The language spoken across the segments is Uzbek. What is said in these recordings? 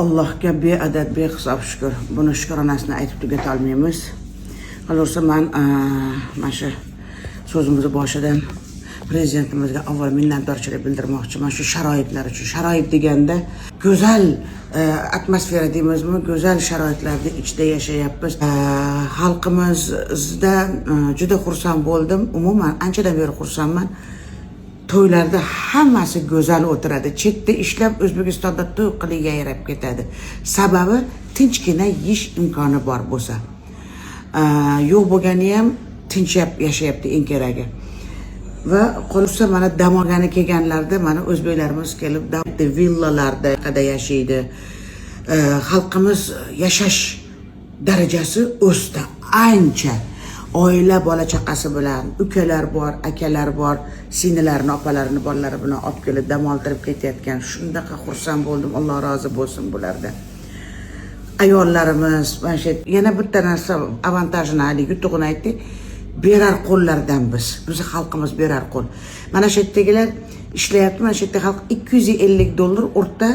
Allohga beadad, behisob shukur. Buni shukronasini aytib tugata olmaymiz. Qolaversa, man mana shu so'zimizni boshidan prezidentimizga avval minnatdorchilik bildirmoqchiman shu sharoitlar uchun. Sharoit deganda go'zal atmosfera deymizmi, go'zal sharoitlarni ichida yashayapmiz. Xalqimizda juda xursand bo'ldim. Umuman, anchadan beri xursandman. To'ylarda hammasi go'zal o'tiradi. Chetda ishlab, O'zbekistonda to'y qilib yayrab ketadi. Sababi tinchgina yeyish imkoni bor bo'lsa. Yo'q bo'lgani ham tinchab yashayapti, eng keragi. Va qolsa, mana dam olgani kelganlarda, mana o'zbeklarimiz kelib villalarda qada yashaydi. Xalqimiz yashash darajasi o'sdi ancha. Oila, bola chaqasi bilan, ukalar bor, akalar bor, singillarini, opalarini bolalari bilan olib kelib dam oldirib ketayotgan. Shunaqa xursand bo'ldim, Alloh rozi bo'lsin bulardan. Ayollarimiz mana shu, yana bitta narsa, avantajini, haligi yutug'ini aytdik, berar qo'llardan biz, bizni xalqimiz berar qo'l. Mana shu yerdagilar ishlayapti, mana shu yerda xalq 250 dollar o'rta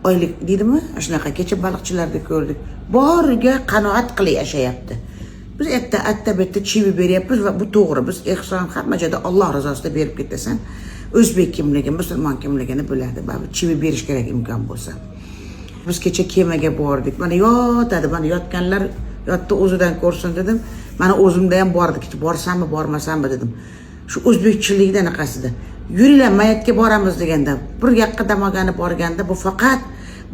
oylik deydimi, shunaqa. Kecha baliqchilarda ko'rdik, boriga qanoat qilib yashayapti. Biz erta atta bu yerda чаевые beryapmiz va bu to'g'ri. Biz ehson hamma joyda Alloh rizosida berib ketasan. O'zbek kimligi, musulmon kimligini biladi, baribir чаевые berish kerak imkon bo'lsa. Biz kecha kemaga bordik. Mana yotadi, mana yotganlar yotdi, o'zidan ko'rsin dedim. Mana o'zimda ham bordi, borsammi, bormasammi dedim. Shu o'zbekchilikni anaqasida yuringlar, mayatga boramiz deganda, bir yoqqa dam olgani borganda, bu faqat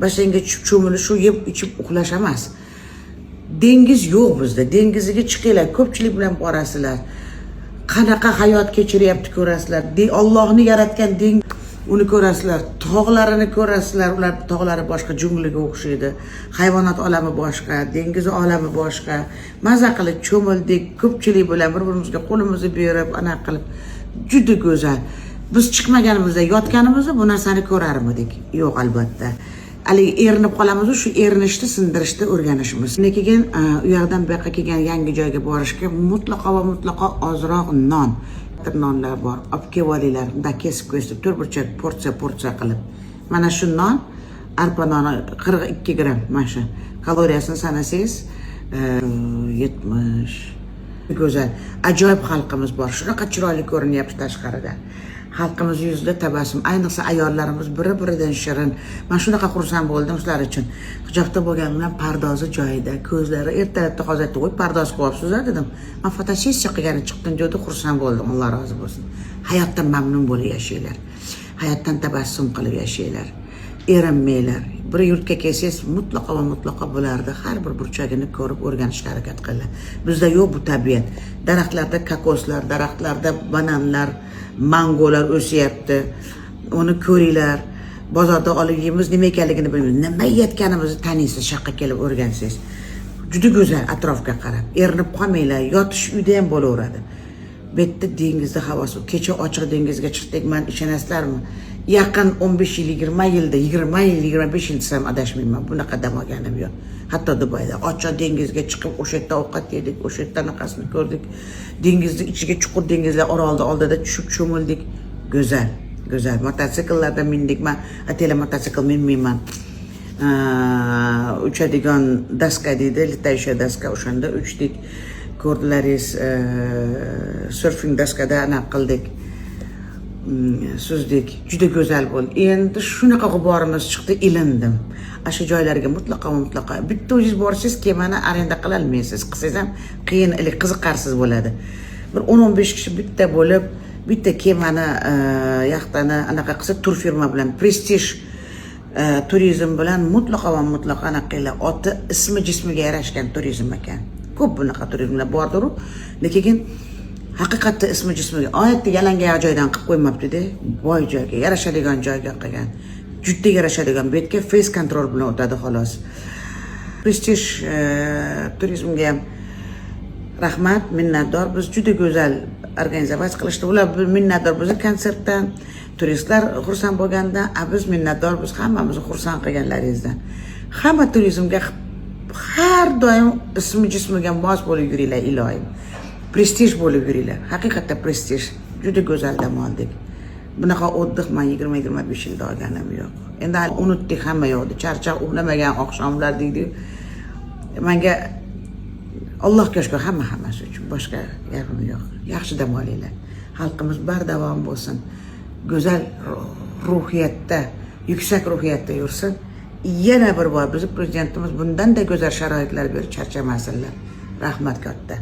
basseynga tushib cho'milish, shu yeb ichib uxlash emas. Dengiz yo'q bizda. Dengiziga chiqinglar, ko'pchilik bilan borasizlar, qanaqa hayot kechiryapti, ko'rasizlar. Ollohni yaratgan dengiz, uni ko'rasizlar, tog'larini ko'rasizlar. Ular tog'lari boshqa, jungliga o'xshaydi. Hayvonot olami boshqa, dengiz olami boshqa. Maza qilib cho'mildik ko'pchilik bilan, bir birimizga qo'limizni berib, anaqa qilib, juda go'zal. Biz chiqmaganimizda, yotganimizda bu narsani ko'rarmidik? Yo'q, albatta. Haligi erinib qolamizu, shu erinishni sindirishni o'rganishimiz. Undan keyin u yoqdan bu yoqqa kelgan, yangi joyga borishga mutlaqo va mutlaqo ozroq non, nonlar bor, olib kelib olinglar. Bunday kesib kesib, to'rtburchak, porsiya porsiya qilib. Mana shu non, arpa noni, 42 gramm. Mana shu kaloriyasini sanasangiz, 70. Go'zal, ajoyib xalqimiz bor. Shunaqa chiroyli ko'rinyapti tashqarida. Xalqimiz yuzida tabassum, ayniqsa ayollarimiz biri biridan shirin. Man shunaqa xursand bo'ldim sizlar uchun. Hijobda bo'lgani bilan pardozi joyida, ko'zlari. Ertalabda hozir aytdi: "Voy, pardoz qilyapsiz", dedim. "Man fotosessiya qilgani chiqdim", dedi. Xursand bo'ldim, Alloh rozi bo'lsin. Hayotdan mamnun bo'lib yashanglar, hayotdan tabassum qilib yashanglar, erinmanglar. Bir yurtga kelsangiz, mutlaqo va mutlaqo bularni har bir burchagini ko'rib o'rganishga harakat qilinglar. Bizda yo'q bu tabiat. Daraxtlarda kokoslar, daraxtlarda bananlar, mangolar o'syapti, uni ko'ringlar. Bozorda olib yeymiz, nima ekanligini bilmaymiz, nima yeyotganimizni taniysiz shu yoqqa kelib o'rgansangiz. Juda go'zal atrofga qarab, erinib qolmanglar. Yotish uyda ham bo'laveradi. Bu yerda dengizni havosi. Kecha ochiq dengizga chiqdik. Man, ishonasizlarmi, yaqin 15 yil, 20 yilda, 20 yil, 25 yil desam adashmayman, bunaqa dam olganim yo'q. Hatto Dubayda ochiq dengizga chiqib, o'sha yerda ovqat yedik, o'sha yerda anaqasini ko'rdik. Dengizni ichiga, chuqur dengizlar, orolni oldida tushib cho'mildik. Go'zal, go'zal. Mototsikllarda mindik. Man ataylab mototsikl minmayman. Uchadigan doska deydi, летающая доска, o'shanda uchdik, ko'rdilaringiz. Серфинг doskada anaqa qildik, suzdik. Juda go'zal bo'ldi. Endi shunaqa g'uborimiz chiqdi, ilindim. Ana shu joylarga mutlaqo, mutlaqo bitta o'zingiz borsangiz, kemani arenda qilolmaysiz, qilsangiz ham qiyin или qiziqarsiz bo'ladi. Bir 10-15 kishi bitta bo'lib, bitta kemani, yaxtani anaqa qilsa, turfirma bilan, Prestij turizm bilan mutlaqo va mutlaqo anaqa qilinglar. Oti ismi jismiga yarashgan turizm ekan. Ko'p bunaqa turizmlar bordiru, lekin haqiqatda ismi jismiga oyatda yalangoyoq joydan qilib qo'ymabdida, boy joyga yarashadigan joyga qilgan, juda yarashadigan. Bu yerga фейс контроль bilan o'tadi, xolos. Prestij turizmga ham rahmat, minnatdor. Biz juda go'zal организовать qilishdi. Ular minnatdor bizni konsertdan, turistlar xursand bo'lgandan, a biz minnatdormiz hammamizni xursand qilganlaringizdan. Hamma turizmga har doim ismi jismiga mos bo'lib yuringlar, iloyim. Prestij bo'lib yuringlar, haqiqatda prestij. Juda go'zal dam oldik. Bunaqa отдых man 20-25 yilda olganim yo'q. Endi hali unutdik hamma yoqni. Charchoq, uxlamagan oqshomlar deydi. Manga Allohga shukur hamma hammasi uchun, boshqa gapim yo'q. Yaxshi dam olinglar. Xalqimiz bardavom bo'lsin. Go'zal ruhiyatda, yuksak ruhiyatda yursin. Yana bir bor bizni prezidentimiz bundanda go'zal sharoitlar berib charchamasinlar. Rahmat katta.